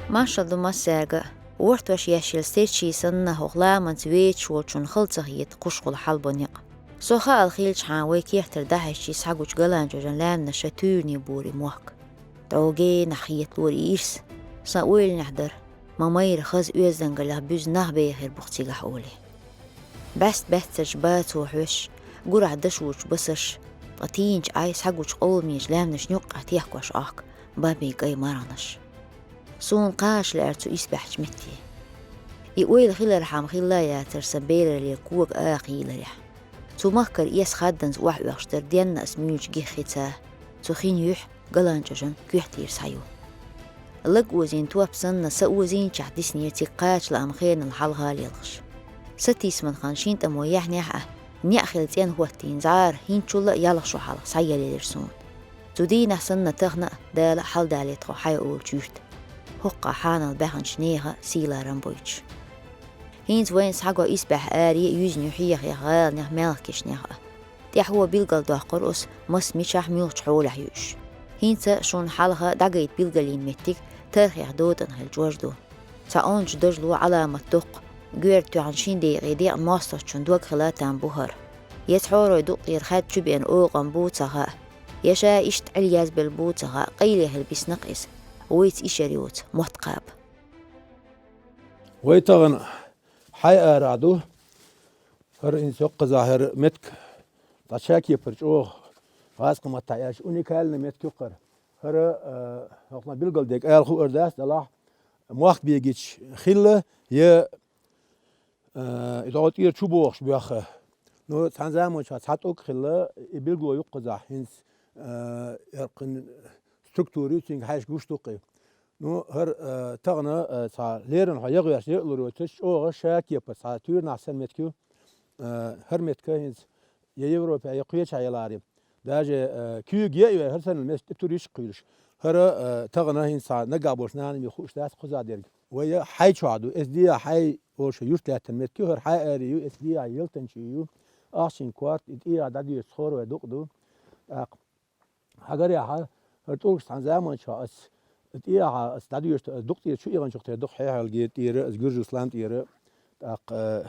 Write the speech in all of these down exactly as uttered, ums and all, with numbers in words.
Маршалла ду массаьрга а. Вортош ешшил стерчий санна, хӀокху ламанца веъча волчунна хала ца хета кхушхула хьалабо некъ. Со хаал хилчхьана вай кертара дӀахьаьжча схьагучу ГаланчӀожан лаьмнаша туьйранна бора и мохк. ДӀо генахь хеталора и ирс. Сан ойланехь дара, ма майра хаза оьздангаллех буьзна нах бехира бу-кх цигахь олий. БӀаьста баьццарчу бацо хьоьсуш, гурахь дашочу басарш, ткъа тийначу Ӏай схьагучу къовламечу лаьмнашна юккъехь техкош Ӏохку бабин кӀайн марханаш. Суна кхача лаьара цу исбаьхьчу метте. И ойла хилархьама хилла а яцара сан бераллера кога аха йийларехь. Цу махкара эс хадданза охьаоьхуш дара денна ас муьйлучу гиххица. Цу хин юьхь ГаланчӀожан коьртера схьаю. Лаг озийна топ санна, са озийначохь диснера цига кхача лаам хенал хьалха лелхаш. Сатийсаман хан шина тӀамо яьхьнехь а, неӀ хилла цӀена хӀоттийна зӀара хӀинцачул а ялх шо хьалха схьаеллера суна. Цу дийнахь санна тахана а Дала а хьаладалийта тхо хьайн олучу юьрта. ХӀокху хьанал баьхначу нехан сийларам бойтуш. ХӀинца вайна схьаго исбаьхьа аре а, юьзна ю хьехех гӀаланех, маьлхан кешнех а. ТӀаьхьо билгалдоккхур оцу маса мичахь, муьлхачу хьолехь ю уьш. ХӀинца шуна хьалха дӀагайта билгалйина меттиг тархех дотӀана хилла чӀож ду. Цхьа ончу дажало Ӏаламат доккху, гоьрта тоьхна шина декъе декъна мостагӀчун дог хила там бу хӀара. Я цхьорой дукъера хад чу беана окъам бу ца хаьа, я ша иштта Ӏилла язбелла бу ца хаьа, къайле хила бисна-кх иза, вайца ишар йоцу мотт кхаба. Вай тахана хьайн арахь ду. ХӀара хӀинца йоккхаза хӀара меттиг, цхьа кепара чӀогӀа гӀазкхийн маттахь аьлча уникальный меттиг ю-кх хӀара. ХӀара, а, хӀокхунах билгалдерг ала хуур дац, делахь, мохк бегийча хилла, я, а, и дӀо тӀера чу бохуш боьхна. Ну, цхьана заманчохь цхьа тӀулг хилла, и билгало ю-кх кхузахь, хӀинца, а, эркъин структура ю, цуьнга хьаьжча гуш ду-кх и. Ну, хӀара, э, тахана, э, цхьа леррина хьо ягӀоьртича, яа лур йоцуш, чӀогӀа ша кепара цхьа туьйранахь санна меттиг ю. Э, хӀара меттиг хӀинца я Европехь, я кхечахь яларе. Даже, э, куьйга яа а йой, хӀара санна меттиг тӀе тур йиш а кхуьйлуш. ХӀара, э, тахана хӀинца цхьа наггахь болчу нанаме хууш дац кхузахь дерг. Вай хьай чохь ду, эс дехьа хьай олуш юрт лаьттина меттиг ю, хӀара хьай аре ю, эс дехьа ялтанчий ю. Ахчанан корта, и тӀехьа дӀадоьшуш цхьорой дукъ ду. ТӀаккха хьагарехьа, хӀара тӀулгаш цхьана заманчохь ас тӀехьа, ас дӀадоьшуш, ас дукъ тӀера чу эгӀанчух тера дукха хьехьалгера тӀера, ас Гуьржуслам тӀера, тӀаккха, э,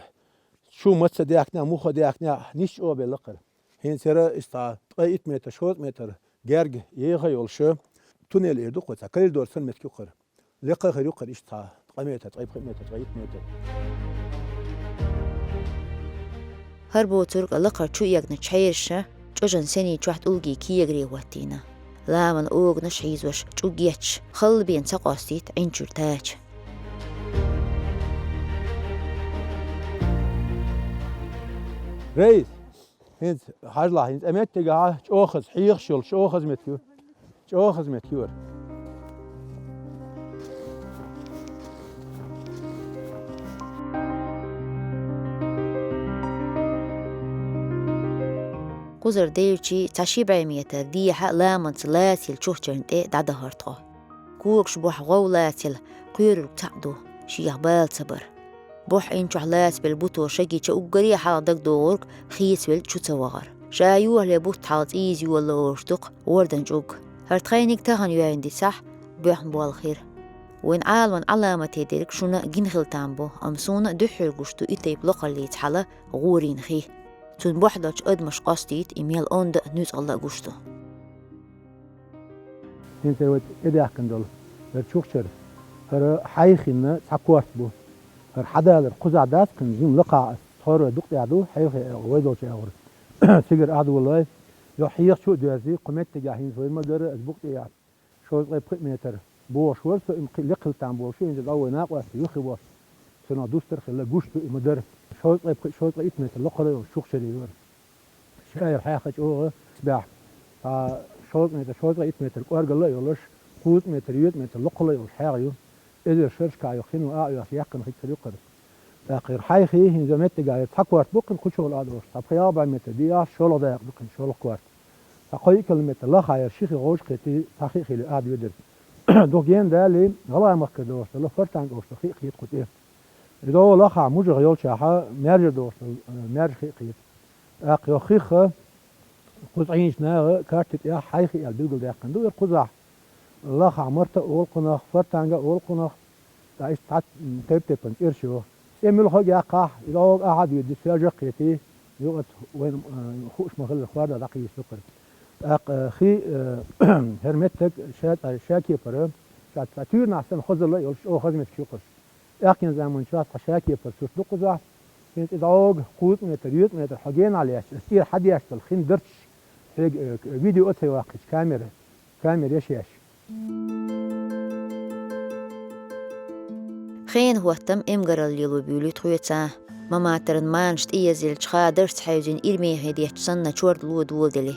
чу маца даьхкина, муха даьхкина, нийсса чӀогӀа белла-кх хӀара. ХӀинца хӀара иштта ткъе итт метр, шовзткъа метр герга еха йолуш, туннель эр ду-кх вай цхьа, коридор санна меттиг ю-кх хӀара. Лекха хир ю-кх хӀара иштта цхьа ткъа метр, ткъе пхи метр, ткъе итт метр. ХӀара боцург лакхара чу эгначу хьераша чӀожан сенний чохь тӀулгий кегаре хӀоттийна. Ламан оганаш хьийзош чӀуг етташ, халла бен ца къостийта Ӏин чуьра тача. Рейс! ХӀинца, хьажалахь, хӀинца а меттигахь чӀогӀа хаза хьехаш йолуш, чӀогӀа хаза меттиг ю. ЧӀогӀа хаза меттиг ю хӀара. Кхузара девлча, цхьа ши бӀе метр дехьа ламанца лацийла чухчарна тӀе дӀадахара тхо. Когаш бухь гӀов лацийла, кхоьруг цхьаъ ду, шех бала ца бара. Бухь Ӏин чохь лацабелла буто ша гича, уггаре а хьалха дагадогӀург хецавелла чу ца вахара. Ша юхале бутт хьалха цӀийза йолало олуш ду-кх вордан чӀуг. ХӀара тхайниг тахана йоьйна дицахь, боьхна болх хир. Вайн Ӏаламан Ӏаламате дерг шуна гина хила там бу, амма суна дуьххьара гуш ду и тайпа локхаллица хьала гӀорийна хи. Цунна бухь долчу адамаш къостийта и мел онда а, нуьцкъала а гуш ду. ХӀинца вай тӀедаьхкина долу хӀара чухчара, хӀара хьайх хинна цхьа корта бу. ХӀара хьадалар кхузахь дац, кхин жима лакхахь ас цхьорой дукъ тӀехь ду, хьайхе агӀор, вай долчу агӀор. Цигара ахь долой, йо хьеха чу а доьрзи, кху меттигехь хӀинца вай ма-дарра, ас букъ тӀехь шовзткъе пхи метр бохуш вара со, и ма кхин лекха хила там болуш, хӀинца дӀо вай накъостий юххе бохуш. Цунах дустар хилла, гуш ду и ма-дарра. Шовзткъе пхи, шовзткъе итт метр локхара йолуш чухчара ю хӀара. Шаьра хьаьхна чӀогӀа баьхьа. Цхьа шовзткъа метр, шовзткъе итт метр кӀоргалла а йолуш, кхузткъа метр, йоьзткъа метр локхалла йолуш хьаьгӀ ю. Эзар шерашкахь йоккха хино а оьхуш, яьккхина хи хир ю хӀара. ТӀаккха хӀара хьайх хӀинца меттигахь хӀара цхьа корта бу кхин кху чохь а долуш, цхьа пхи-ялх бӀе метр диъахь шолгӀа дакъа ду кхин, шолгӀа корта. Цхьа кхо километр лахахь хӀара ши хи гӀовш кхетий, цхьа хи а хилий, ахь доьдира. Дукха гена далий, ГӀалгӀай махкара долуш долу Фортанга олуш долу хи а кхета кху тӀе. И догӀу лахахь мужах йолчохь, маьржара долуш долу, э, маьржа хи а кхета. ТӀаккха йо хих кхуза Ӏийначу наха карти тӀехь хьайх аьлла билгалдаьккхина ду, хӀара кхузахь лахахь Марта а олу кхунах, Фортанга а олу кхунах, Ткъа иштта цхьацца тайп-тайпана цӀераш ю. ЦӀе муьлхха а яьккхахь, и дӀогӀа ахьа а доьдуш, цаьржа а кхетий, юкъа вайна, а, хууш ма-хиллара, хӀорда дӀакхийса ду-кх. ТӀаккха, а, хи, а, хӀара меттиг ша, а, ша кепара, ша цхьа туьйранахь санна хозалла а йолуш, чӀогӀа хаза меттиг ю-кх уьш. ТӀаьххьарчу заманчохь цхьа ша кепара сурт ду кхузахь, хӀинца и дӀогӀа кхузткъа метр, юьртӀа метр хьо генахь лаьтташ, аса тӀера хьадеш долу хин дарташ, хьоьга, э, видео а ца йоккхуьйтуш камера, камера еш еш. Хенан хӀоттам эмгаралла лело буьйлуьйту тхоьца, Маматаран манаш тӀеязъелча хадарца хьаьвзина ирмехе детташ санна чордало доладелли,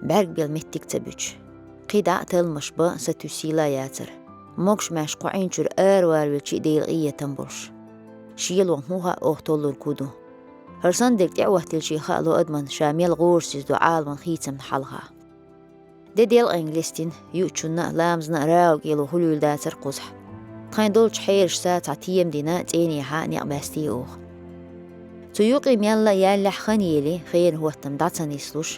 бӀаьрг бел меттиг а ца буьтуш. КхидӀа а талламаш бан сатуьйсийла яцара. Могуш-маьрша кху Ӏин чуьра аравалавелча а Делан къинхетам болуш. Шелонна хӀун хаьа оха толлург хӀун ду? ХӀара санна дерг тӀеӀоттаделча хаало адамна ша мел гӀорасиз ду Ӏаламан хийцамна хьалха. Де делкъенга лестина, юучунна а, ламазна а рагӀу кӀело хуьлийла дацара кхузахь. Тхайн долчу хьелашца цхьа тема дина, цӀенехьа некъ баьстий оха. Цу юкъе мелла а яьллехь хан ели, хенан хӀоттам дӀа ца нислуш,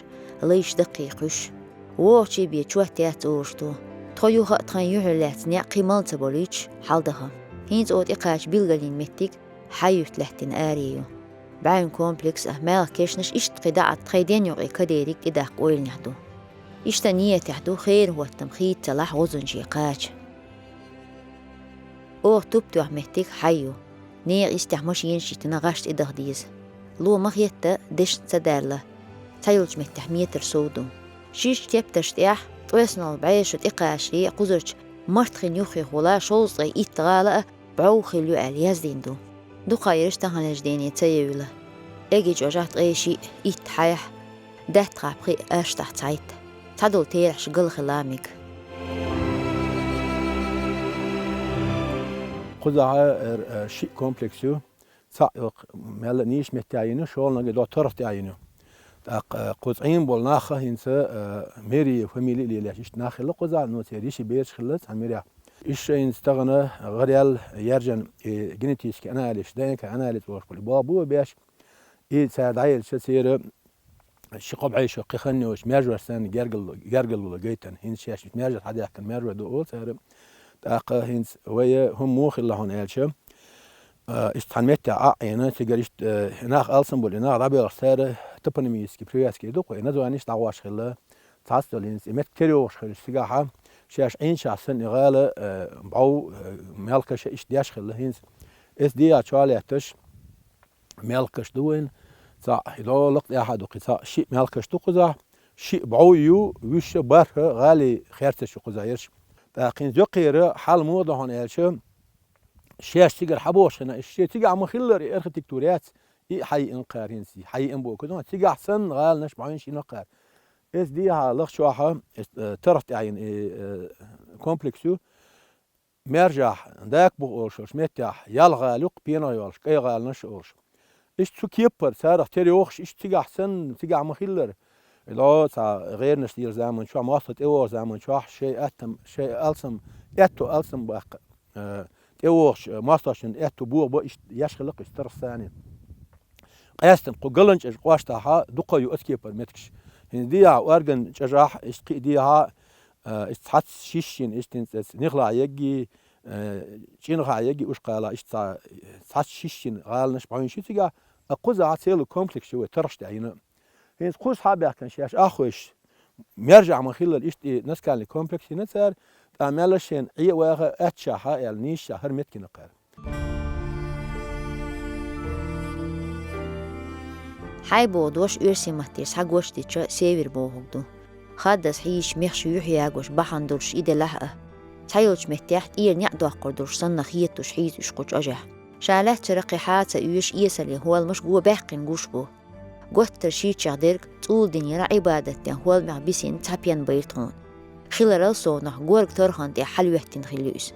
лайш даккхий кхуьйсуш. ВогӀучий бен чот яц олуш ду. Тхо юха а тхайн юьхьар лаьцна некъ кхин мала ца болуьйтуш, хьалдаха. ХӀинца оха тӀекхача билгалйина меттиг Хьай-Юьрта лаьттина аре ю. БӀаьвнан комплекс а, маьлхан кешнаш иштта кхидӀа а тхайн ден юкъе кадериг тӀедаккха ойланехь ду. Иштта ниятехь ду хенан хӀоттам хийца ца лахь гӀузанче кхача. Оха туп тоьхна меттиг Хьай ю. Некъа йистехь машенаш йитина гӀаш тӀедаха деза. Ло ма-хетта, дешна ца даьлла. Цхьайолчу меттехь метр сов ду. Шишачу тептарш тӀехь, ткъоьсналла бӀешо тӀекхачале а, кхузарчу Мартхин юххехула шовзткъе итт гӀала а бӀов хилла ю аьлла яздина ду. Дукха ерш таханлерчу дийне ца евлла. Эгий чӀожахь ткъе шиъ, итт хьайх, даьтта хапхи а, аьрштахь цхьайтта. Цхьадолу терахьаш гал хила мега. Кхузахь, э, э, шиъ комплекс ю. Цхьаъ йоккха мелла а нийса меттехь йина, шолгӀаниг дӀо торгӀа тӀехь йина. ТӀаккха, э, кхуза Ӏийна болу нах а хӀинца, э, мэрия фамили а лелош иштта нах хилла кхузахь, ну, церан йиши бераш хилла цхьана мэрехь. Иштта хӀинца тахана гӀараяьлла яьржина и генетический анализ, ДНК анализ олуш болу, и боху бу беш, и цара дӀаелча, церан ши-кхо бӀешо кхин хан йоцуш, маьржош санна гергал-, гергарло гайтина. ХӀинца шаьш маьржа схьадаьхкина маьржой ду олу цара. ТӀаккха хӀинца вай хӀума муха хилла хьуна аьлча, а, иштта цхьана меттехь Ӏа а Ӏийна, цигара иштта, а, нах алсам болу, и нах дӀабоьлхуш цара топонимический привязки ду-кх, и названиш дӀагӀош хилла. Цхьацца долу хӀинца и меттиг тера йогӀуш хилча цигахь, шаьш Ӏийначохь санна и гӀала, а, бӀов, а, маьлхан каш а иштта деш хилла хӀинца. Эс дехьа чолаьтташ, маьлхан каш ду вайн, цхьаъ, и дӀо лакха тӀехьа ду кхин цхьаъ, шиъ маьлхан каш ду кхузахь, шиъ бӀов ю, вуьш а бархӀ гӀалин херцаш ю кхузахь ерш. ТӀаккха хӀинца йоккхера хьал муха ду хьуна аьлча, шаьш цигара хьабогӀуш хилла, иштта шен цигахь ма-хиллара и архитектура яц, и а хьайиъна кхара хӀинца, и хьайиъна боху, цигахь санна гӀаланаш бӀаьвнаш йина кхара. Эс дехьа лахчохь, эс, э, торгӀа тӀехь йина и, э, комплекс ю, маьржахь, Дакабух олуш йолчу меттехь, ялх гӀала ю-кх, пенах йолуш, кӀай гӀаланаш а олуш. Иштта цу кепара царах тера йогӀуш, иштта цигахь санна, цигахь ма-хиллара. И дӀо цхьа гӀернаш лелачу заманчохь, мостагӀ тӀевогӀучу заманчохь, шайн аттам, шайн алсам, аьтту алсам баккха, э, тӀевогӀучу, э, мостагӀчун аьтту бохабан иштта еш хилла-кх иштта торгӀа санна. Къаьстина кху ГаланчӀожа кӀоштахь дукха ю оцу кепара меттигаш. ХӀинца дехьа Орган чӀожахь, иштта кхин а дехьа, а, иштта цхьацца шишшина, иштта хӀинца эца Нихлахь егги, а, ЧӀинхахь егги, Ушкалахь иштта цхьа-, цхьацца шишшина гӀаланаш бӀаьвнаш ю цигахь, а кхузахь целый комплекс ю вай торгӀаш тӀехь йина. ХӀинца кхуза схьа а баьхкина шаьш аххойш, маьржахь ма-хиллара иштта и наскальный комплекс йина цара, тӀаккха мелла шена Ӏе а ваха, аьтташехь аьлла, нийсачохь хӀара меттиг йина кхара. Хьай боху дош оьрсийн маттера схьагош дича север бохург ду. Хаддаза хьийзачу мехаш юьхь ягош бахьана долуш и делахь а, цхьайолчу меттехь тӀера неӀ доккхур долуш санна хеталуш хьийза уьш кху чӀожехь. Ша лаьцчара кхин хьа а ца оьшуш, эсале хӀолламаш го баьккхина гуш бу. Готтара шийчех дерг цӀула динера Ӏибадат ден хӀолмех бисина цхьа пен байра тхуна. Хиларал совнах горга торгӀан тӀе хьалаветтина хилла ю иза.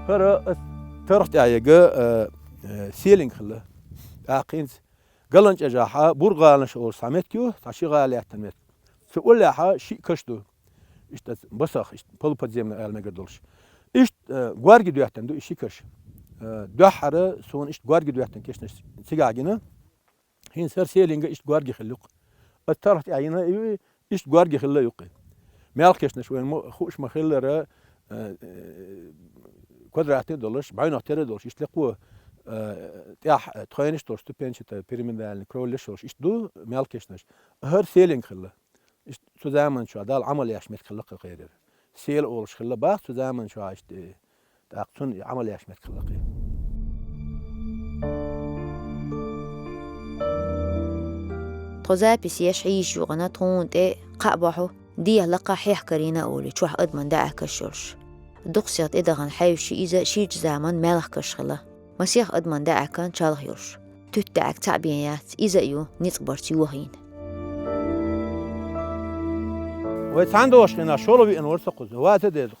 ХӀара ас торгӀа тӀехь яга, э, э, селинг хилла. ТӀаккха хӀинца ГаланчӀожахь БургӀаланаш олуш цхьа меттиг ю, цхьа ши гӀала лаьттина меттиг. Цу уллехь шиъ каш ду. Иштта басах, иштта полуподземный ала мегар долуш. Иштта, э, горга доьттина ду и ши каш. Э, дуьххьара суна иштта горга доьттина кешнаш цигахь гина. ХӀинца хӀара селинга иштта горга хилла ю-кх. Аса торгӀа тӀехь йина и, иштта горга хилла ю-кх и. Мелхкешнаш вайн мо-, хууш ма хиллара, э, э, квадратный долаш, бӀайнах тера долаш, иштта лекхо, э, тӀехь, э, тхойнаш долаш, ступенчатая пирамидальный кровлеш долаш, иштта ду мелхкешнаш. ХӀара селенга хилла. Иштта цу заман чохь Далла Ӏамал еш меттиг хилла кхерера. Сел олуш хилла бах цу заман чохь иштта, э, тӀаккха цунна и Ӏамал еш меттиг хилла кхе. Тхо запись еш хьийзаш юкъана тхуна тӀе кхаъ бохьу, дехьа лакха хьехкарийна а олий, чохь адаман даьӀахкаш йолуш. Дукхасех тӀедахана хьаьвсича иза ширачу заман мелхкаш хилла. Масех адаман даьӀахкан чалха йолуш. Туьтта даьӀахк цхьаъ бен яц, иза а ю ницкъ барца йохийна. Вай цхьаьна долуш хенахь шолгӀа веана вара со кхуза. Ваца деза.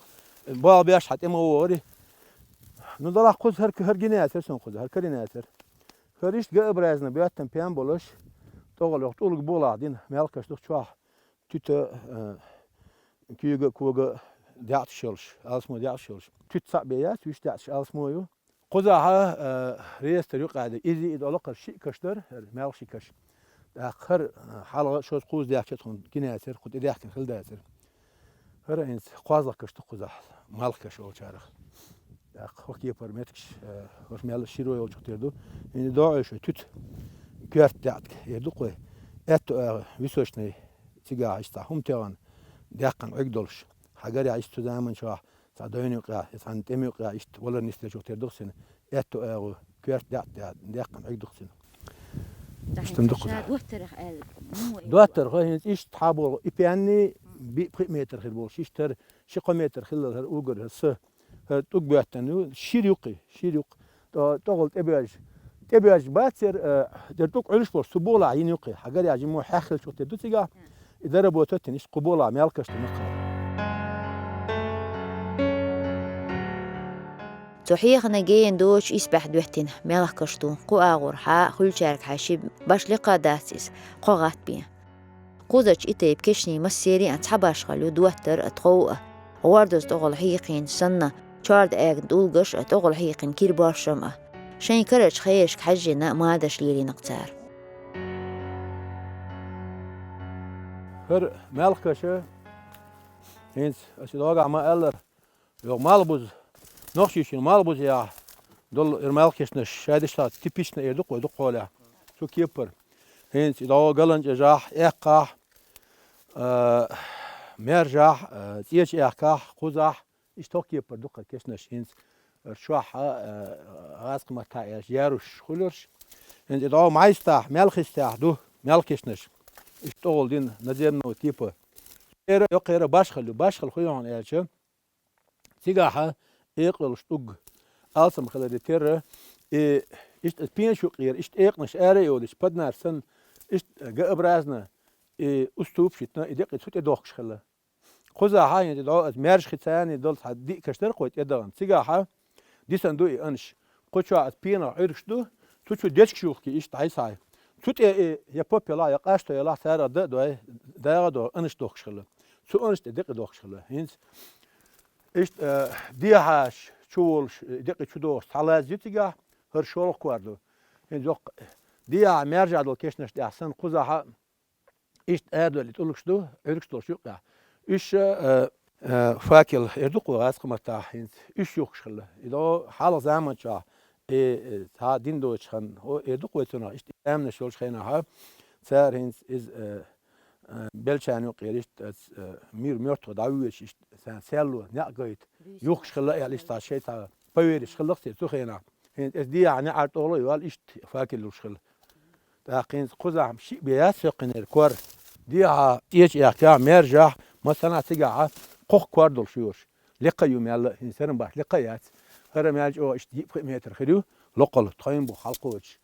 Бала беш хьан тӀе ма вогӀари. Ну, далахь кхуза хӀара, хӀара гина яцара сан кхуза, хӀара карина яцара. ХӀара иштта Г-образно боьттина пен болаш, тӀогӀал йоху тӀулга болахь дина, мелхкаш дух чохь, туьта, э, куьйга а, кога а даьӀахкаш йолуш, алсамо даьӀахкаш йолуш. Туьтта цхьаъ бен яц, вуьш даьӀахкаш алсамо ю. Кхузахь, э, реестр юкъа ду, иза и долу кхара шиъ каш дара, хӀара мелхаш шиъ каш. ТӀаккха хӀара, э, хьалха шозза кхузза даьхча тхуна гина яцара, кху тӀе даьхкина хилла дацара. ХӀара хӀинца кхозлагӀа каш ду кхузахь, малх каш олучарах. ТӀаккха хӀокху кепара меттигаш, э, хӀорш мел широ йолчух тера ду. ХӀинца догӀуш вай туьта коьрта даьӀахк эр ду кхой. Аьтту агӀо височный цигахь иштта хӀума тегӀана даьккхина Ӏуьрг долуш. Хьан гарехь иштта цу заман чохь цхьа дойна юкъехь, я цхьана тӀема юкъехь иштта валар нисделчух тера ду-кх цуьнан. Аьтту агӀо коьрта даьӀахк даьккхина Ӏуьрг ду-кх цуьнан. Иштта ду кхузахь. Доттарх аьлла, ну, доттарх, хӀинца иштта хьан болу, и пенни биъ-пхиъ метр хир болуш, иштта хӀара ши-кхо метр хиллал хӀара угар, хӀара са, хӀара тӀуг боьттина ю, шира юккъе, шира юккъе. ТӀо-, тӀогӀал тӀебоьжча. ТӀебоьжча бац яра, э, дера тӀуг Ӏуьллуш болуш, цу болахь йина юккъе. Хьан гарехь жимма хьеххилчух тера ду цигахь. И дара боьттина иштта кху болахь мелхкаш ду мехкахь. Цу хьехана гена доцуш исбаьхьа доьттина мелхкаш ду, кху агӀор хьа а хуьлучаьрга хьаьшшиъ баш лекха а дац иза, кхо гӀатта бен. Кхузачу и тайпа кешнийн массеран а цхьа башхалла ю доттар а, тхов а, гӀордаза тӀогӀал хьийкхийна санна, чорда эгна тӀулгаш а, тӀогӀал хьийкхина кира боршам а. Шайн карарчу херашка хьаьжжина мадаш лелийна-кх цара. ХӀара мелхкаша, хӀинца аса догахь ма-аллара, йо, малхбуза, нохчийчун малхбуза яхь долу эр мелхкешнаш, шайдаш цхьа типична эр ду-кх вай дукхахьолехь. Цу кепара. ХӀинца и дӀо галанчӀожахь, эккхахь, а, маьржахь, а, цӀечу аьхкахь, кхузахь, иштта хӀокху кепара ду-кх кешнаш хӀинца. Чохь, а, гӀазкхаматтахь аьлча, ярусаш хуьлурш. ХӀинца и дӀо майстахь, мелхистехь ду, мелхкешнаш. Иштта тӀогӀал дина, надземного типа. Кхера, йоккхера башхалла ю, башхалла хӀун ю хьуна аьлча, цигахьа экъа йолуш тӀуг алсам хиларе терра, и, иштта пенаш юккъера, иштта экъанаш ара а йолуш, поднар санна, иштта Г-образно, и уступаш йитина, и декъий цу тӀе дохкуш хилла. Кхузахьа хӀинца дӀо аса маьржа хи царний долу цхьа диъ каш дара кхой тӀедахана. Цигахьа дисана ду и анаш. Кху чохь аса пенах Ӏуьргаш ду, цу чу дечкаш юхкий иштта хьайсхьай. Цу тӀе и я поп ялахь, я къашто ялахь, царах дан а дой, дагӀа а до, анаш дохкуш хилла. Цу анаш тӀе декъий дохкуш хилла. ХӀинца Иштта, э, дехьаш чу волуш, э, декъий чу дохуш цхьа лаз ю цигахь, хӀара шолгӀа кор ду. ХӀинца йоккха дехьа маьржа долу кешнаш тӀехь санна кхузахьа, иштта арадолу тӀулгаш ду, Ӏуьргаш долуш юккъехь. Уьш, э, э, факел эр ду-кх вай гӀазкхаматтахь хӀинца, уьш юхкуш хилла. И до хьалха заман чохь, э, э, цхьа дин доцуш хан, о, эр ду-кх вай цунах, иштта заманаш йолчу хенахьа, цара хӀинца иза, э, э, беллачарна юккъера иштта, э, мир мёртхо дӀавоьдуш иштта, сан серло, некъ гайта, юхкуш хилла аьлла иштта шайн цхьа поверьеш хилла-кх церан цу хенахь. ХӀинца эс дехьа неӀар тӀогӀало йолу иштта факел луш хилла. ТӀаккха хӀинца кхузахь шиъ бен яц хӀокхунера кор. Дехьа цӀечу аьхкахь, маьржахь, массанхьа цигахьа кхокха кор долуш йолуш. Лекха а ю мелла а, хӀинца хӀара баш лекха а яц. ХӀара мел чӀогӀа иштта диъ-пхиъ метр хир ю, локхалла, тхойн бу хьалкхочуш.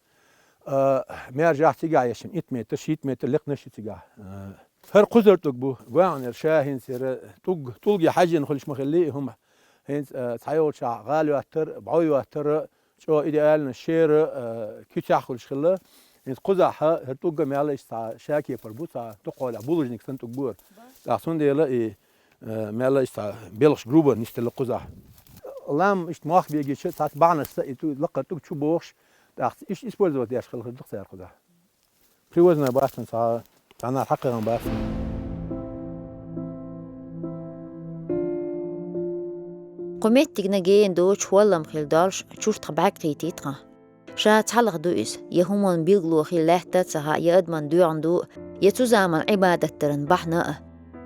А, маьржахь цигахь ешна итт метр, шийтта метр лекханаш ю цигахь. А, хӀара кхузара тӀуг бу, гуьгӀанера ша хӀинца яра тӀуг, тӀулге хьаьжжина хуьлуш ма хилли и хӀума. ХӀинца, а, цхьайолчохь гӀала йоттар, бӀов йоттар, чӀогӀа идеально шера, а, куьцехь хуьлуш хилла. ХӀинца кхузахьа хӀара тӀугга мелла иштта цхьа ша кепара бу, цхьа дукхахьолехь булыжник санна тӀуг бу хӀара. ТӀаккха цундела и Э, мелла иштта белхаш грубо нисделла кхузахь. Лам иштта мох бегича, цхьацца бахьанашца и ту-, лакхара тӀуг чу бохуш, тӀаккха иштта использовать деш хилла хир ду-кх цара кхузахь. Привозной бацан цхьа, цхьанхьа хьакхаьхна бацан. Кху меттигна гена доцу хӀоллам хила долуш чуртах бӀаьрг кхийтий тхан. Ша цхьалха ду иза, я хӀуманна билгало хила лаьтта а ца хаьа, я адамна доьгӀна ду, я цу заманан Ӏибадат даран бахьана а.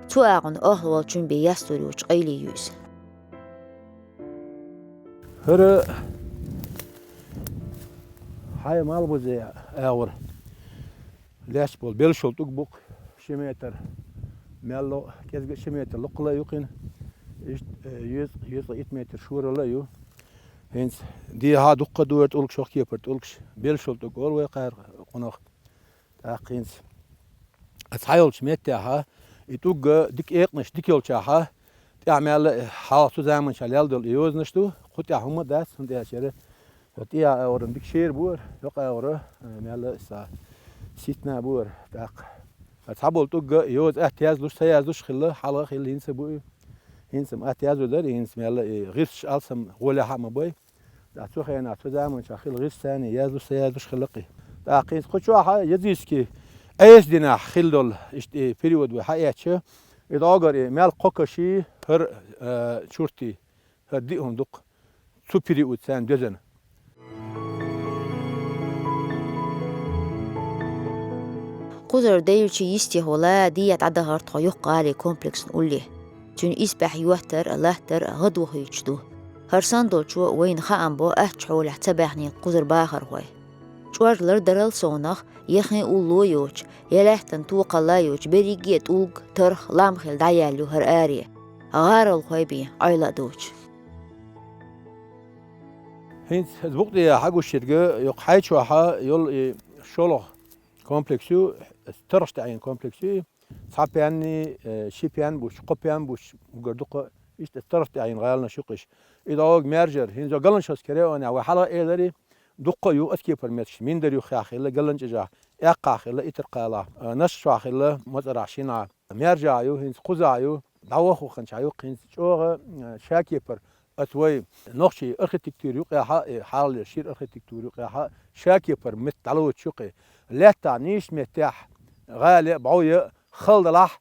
Цу агӀонан охьа волчун бен ястор йоцу къайле ю иза. ХӀара хьай малхбузе агӀор лаьтташ болу белшал тӀулг бу-кх, ши метр мел ло, кӀезга а ши метр лакхалла а ю кхин. Иштта, э, еза, еза итт метр шоралла а ю. ХӀинца дехьа дуккха а дора тӀулгаш, шох кепара тӀулгаш, белшал тӀулг олу вай кхара къонах. ТӀаккха хӀинца цхьайолчу меттехьа, и тӀулг дика экъанаш дика йолчохьа, тӀехь мел а хьалха цу заманчохь лелла долу и йозанаш ду, кху тӀехь хӀума а дац, хӀунда аьлча яра, тӀехьа агӀор дика шера бора, йокъа агӀор, э, мел а ца ситана а бора. ТӀаккха цхьаболу тӀулг йоза атта яздеш, ца яздеш хилла, хьалха а хилла, хӀинца а бу и. ХӀинца-м атта яздеш дара, хӀинца мел а и гӀирсаш алсам гӀолехьа а ма бай. ТӀаккха цу хенахь, цу заманчохь хилла гӀирсаш царна яздеш, ца яздеш хилла-кх и. ТӀаккха хӀинца кху чохьа языческий Ӏеса динехь хилла долу, иштта и период вай хьаэцча, и дӀогара и мел кхо каший, хӀара, а, чуртий, хӀара диъ хӀума ду-кх цу период царна доьзна. Кхузара девлча йистехула дехьа дӀадахара тхо Юхкъали комплексна улле. Цуьнан исбаьхьа йоттар а, латтар а гӀадо хуьйцуш ду. ХӀара санна долчо вайна хаам бо аттачу хьолехь ца баьхнийла кхузара бахархой. ЧӀожалла дарал совнах, я хин улло йоцуш, я лаьттан токхалла йоцуш, берриге а тӀулг, тарх, лам хилла дӀаяьлла ю хӀара аре, гӀаролхой бен Ӏойла а доцуш. ХӀинца иза букъ тӀехьа хьагуш ерг, йоккха хьай чохьа йолу и шолгӀа комплекс ю, тархаш тӀехь йина комплекс ю и. Цхьа пенни, э, ши пен буш, кхо пен буш, уггар дукха, иштта тархаш тӀехь йина гӀаланаш ю-кх уьш. И дӀогара маьржара, хӀинца Галанчожский районехь вай хьалха элира, дуккха а ю оцу кепара меттигаш, Миндар юххехь хилла, Галанчожахь, Аьккхахь хилла, Итаркхалахь, а, Наш чохь хилла, МацӀарахь, Шинахь, маьржахь ю, хӀинца кхузахь ю, дӀаваха ваханчохь ю-кх хӀинца чӀогӀа, а, шакепара, оцу вай нохчийн архитектура юкъехь а, и хьалха шира архитектура юкъехь а, шакепара меттиг дӀалоцуш ю-кх и. Лаьттахь нийсачу меттехь гӀали а, бӀов а хала далахь,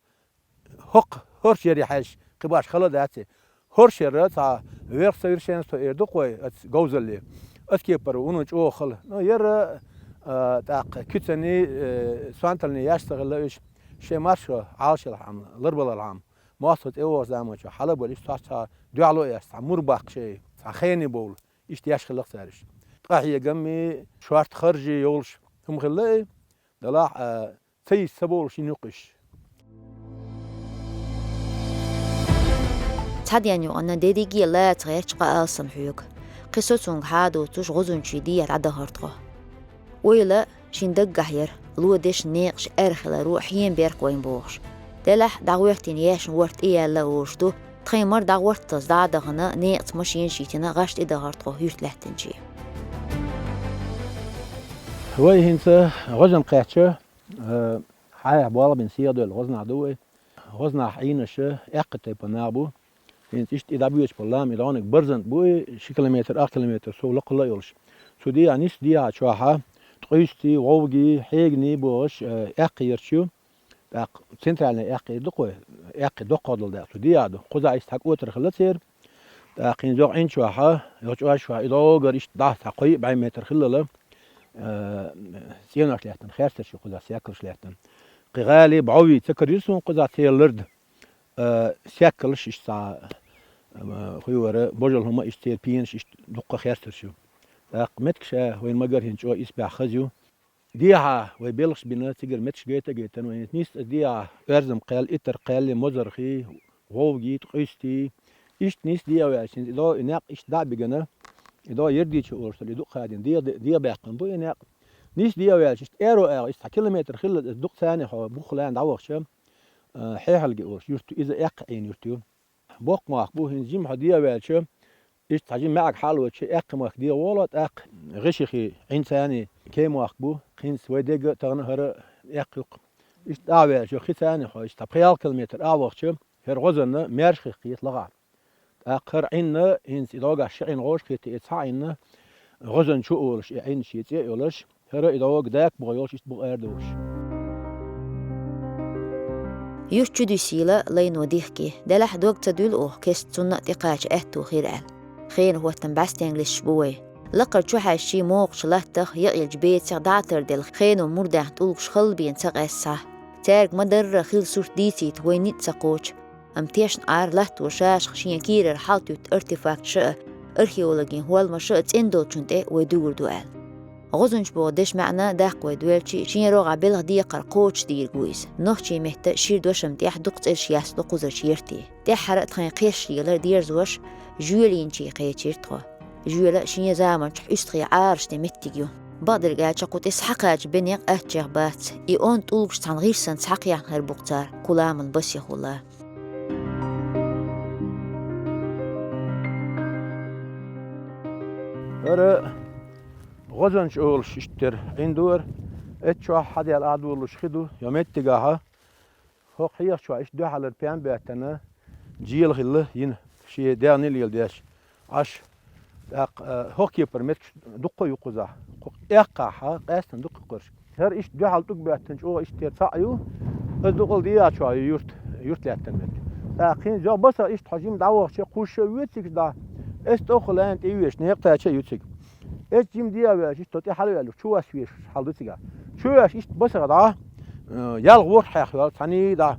хӀокху хӀорш яре хьаьжча, кхин баш хала а дац и. ХӀорш яра цхьа верхсовершенство эр ду-кх вай оцу говзалле. Оцу кепара вуно чӀогӀа хала. Ну, яра, а, тӀаккха куьцанний, э, сонталний яш ца хилла уьш, шайн маршо Ӏалашъялахьама, ларбалалахьама, мостагӀ тӀевогӀучу заманчохь хьала а бала, иштта цхьа дуьхьало а еш, цхьа мур баккха шайн, цхьа хене бовла, иштта еш хилла-кх цара уьш. Ткъахьегаммий, шорта харжий йолуш хӀума хилла и, делахь а, ца йист ца бовлуш йина ю-кх уьш. Цхьаден юкъана дерриге а лаца гӀерташ къа алсам хьоьгу. Кхин со цуьнга хьадуьйцуш гӀузанчийн дехьа дӀадахара тхо. Ойла шина даггахь яра, ло дешна некъаш аьрхиларо хьенан беркат вайна бохуш. Делахь дӀагӀоьртина яьшна ворта тӀеяьлла а олуш ду, тхайн мара дӀагӀорттаза дӀа а дахана, некъаца машенаш йитина гӀаш тӀедахара тхо юьрт лаьттинче. Вай хӀинца гӀозан кхаьчча, Э, хьайх болх бина сехьадевлла гӀозанахь ду вай. ГӀозанахь Ӏийнарш аьккхий тайпана нах бу. ХӀинца иштта и дӀабоьдуш болу лам, и догӀаниг Барзант бу и, ши километр, ах километр сов лакхалла а йолуш. Цу дехьа, нисса дехьа чохьа, Ткъуьйсти, ВовгӀий, Хьегний бохуш, э, аьккхий ярташ ю. ТӀаккха центральный аьккхий ду-кх вай, аьккхий доккхах долу дакъа цу дехьа ду. Кхузахь иштта цхьа кӀотар хилла церан. ТӀаккха хӀинца йогӀу Ӏин чохьа, йогӀу чӀожа чохьа, и догӀу гар иштта дӀа цхьа кхо-йиъ бӀе метр хиллал, э, цӀенош лаьттина, херсарш ю кхузахь, саьккалш лаьттина. Кхин гӀали, бӀовий ца карийра суна кхузахь, церан лард, э, саьккалш иштта цхьа, э, хӀун вара, божал хӀума иштта, церан пенаш иштта дуккха херсарш ю. ТӀаккха меттигаш а вайна ма-гарра хӀинца чӀогӀа исбаьхьа хаза ю. Дехьа вай белхаш бина, цигара меттигаш гайта а гайтина вай, нисса дехьа Оьрзам кхел, Итар кхел, Мозархий, ВовгӀий, Ткъуьйсти. Иштта нисса дехьа ваьлча, и догӀу и некъ иштта дӀа а бигана, и догӀу Ярдичи олуш долу и дукха хадийна дегӀа, дегӀа баьккхина бу и некъ. Нисса дехьа ваьлча, иштта аьро агӀо, иштта цхьа километр хилла, дукха царна хьо бух лаьцна дӀавахча, а, Хьехалги олуш юрт ю, иза аьккха Ӏийна юрт ю. Боккха мохк бу, хӀинца жимма хьо дехьа ваьлча, иштта цхьа жимма маьӀиг хьалаваьлча, аьккхий мохк дехьа волу, тӀаккха ГӀишихи Ӏин царна кей мохк бу, хӀинца вай дегга а тахана хӀара аьккха юккха. Иштта дӀа а ваьлча, хи царна хьо иштта пхи-ялх километр а вахча, хӀара гӀозанна маьрша хих кхета лахахь. ТӀаккха хӀара Ӏинна, хӀинца и догӀу ши Ӏин гӀош кхета, и цхьа Ӏинна, гӀозан чу олуш, и Ӏин шен цӀе а йолуш, хӀара и догӀу дакабуха йолуш, иштта буха арадолуш. Юс чудуьйсийла лайно дихке, делахь дог ца дуьлу оха кест цунна а тӀекхача аьтту хир аьлла. Хенан хӀоттам бӀаьстенглисчу бу вай. Лакхара чухьаьжчий могӀучу латтах, якъелчу бецех дӀатарделла хено мурдаьхна тӀулгаш халла бен ца къаьстина. Цаьрга ма-дарра хила сурт дийцийта вай ницкъ ца кхочу, амма тешна Ӏара латто шаьшах шен кийрара хьалтуьтта артефакташа а, археологийн хӀолламаша а цӀена долчунна тӀе вай дуьгур ду аьлла. ГӀозанча боху дешан маьӀна даккха вай доьлчий, шен рогӀехь белхан декхар кхочушдийриг ву иза. Нохчийн меттан шира дошам тӀехь дукха цӀераш яц до кхузарчу яртийн. ТӀаьххьара а тхайн кхеш лелар дерзош, жоьла йинчий кхечира тхо. Жоьла а шен заманчохь уьстагӀий Ӏараш де меттиг ю. Бакъдерг аьлча, кху тӀе схьакхача бен некъ аттачех бац. И онда тӀулгаш цхьана гӀирсанца схьакхехна хир бу-кх цара, кху ламан басехула. ХӀара ГӀозанча олуш иштта тера Ӏиндора, эццахь хьадаьлла Ӏадолуш хи ду, я меттигахьа. ХӀокху хьехачохь иштта дуьхьалара пен беттана, жела хилла йина, шен дегӀан леладеш, Ӏаш. ТӀаккха, а, хӀокху кепара меттигаш дуккха а ю кхузахь. Кху эккхахьа, къаьстина дуккха а кхуьрш. ХӀара иштта дуьхьал тӀуг беттана чӀогӀа иштта тера цхьаъ ю, иза дукъал дӀаяхьа чохь ю юрт, юрт лаьттан меттиг. ТӀаккха хӀинца йогӀу басах иштта хьо жима дӀавахча, кхуза ша воьцигаш дӀа. Эс тӀоххула лайна тӀе веш, некъ тӀе ча а ю цига. Эс жима дӀа а веш, иштта тӀе хьалаваьлла, чу вас веш хьал ду цигахь. Чу веш, иштта басах дӀа, э, ялх ворхӀ хьех йолу цхьаьний дӀа.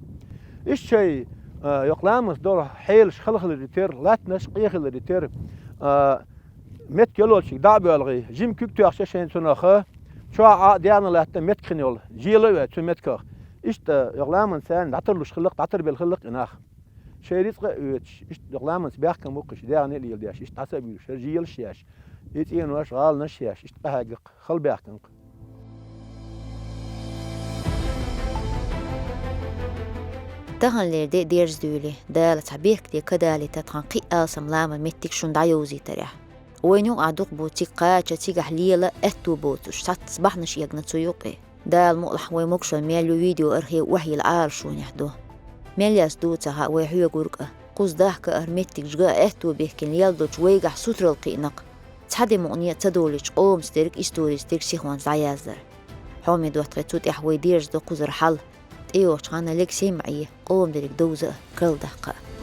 Иштта шай, э, йоккха ламанца долу хьелаш хала хиларе терра, латтанаш къен хиларе терра, э, меттиг йолчуьнга дӀа а боьлхий, жима куьг тоьхча шайна цунах, чохь а дегӀана латта меттиг хин йолу, жела а ваьлла цу меттигах. Иштта йоккха ламанца царна дӀатарлуш хилла-кх, дӀатарбелла хилла-кх и нах. Шайн рицкъа а оьцуш, иштта дукха ламанца баьхкина бу-кх уьш, дегӀан леладеш, иштта дӀаса а буьйлуш, хӀара желаш а еш, и цӀенош, гӀаланаш а еш, иштта къахьегна-кх, хала баьхкина-кх. Таханлера де дерза дуьйлий, Дала цхьа бехке ка далийта тхан кхин а алсам ламан меттиг шуна дӀайовзийтарехь. Вайна юкъахь дукха бу цига кхача, цигахь лела аьтту боцуш, цхьацца бахьанаш эгна цу юкъе. Дала мукъалахь вай могушалла мел ю видеоархив охьайилла Ӏалашонехь ду. Мел яц дуй ца хаьа вай хьоьгург а, кхуза дахка а, хӀара меттигаш ган а аьтту бехкина лела долчу вайгахь сутаралла кхиъна-кх. Цхьа де мукъане а ца долуьйтуш къомаца дерг, историс дерг сихонца дӀаяздар. Хьоме доттагӀий, цу тӀехь вай дерзадо кхузара хьал, тӀейогӀучу ханна лега сема Ӏе, къоман дерг довза а, карладаккха а.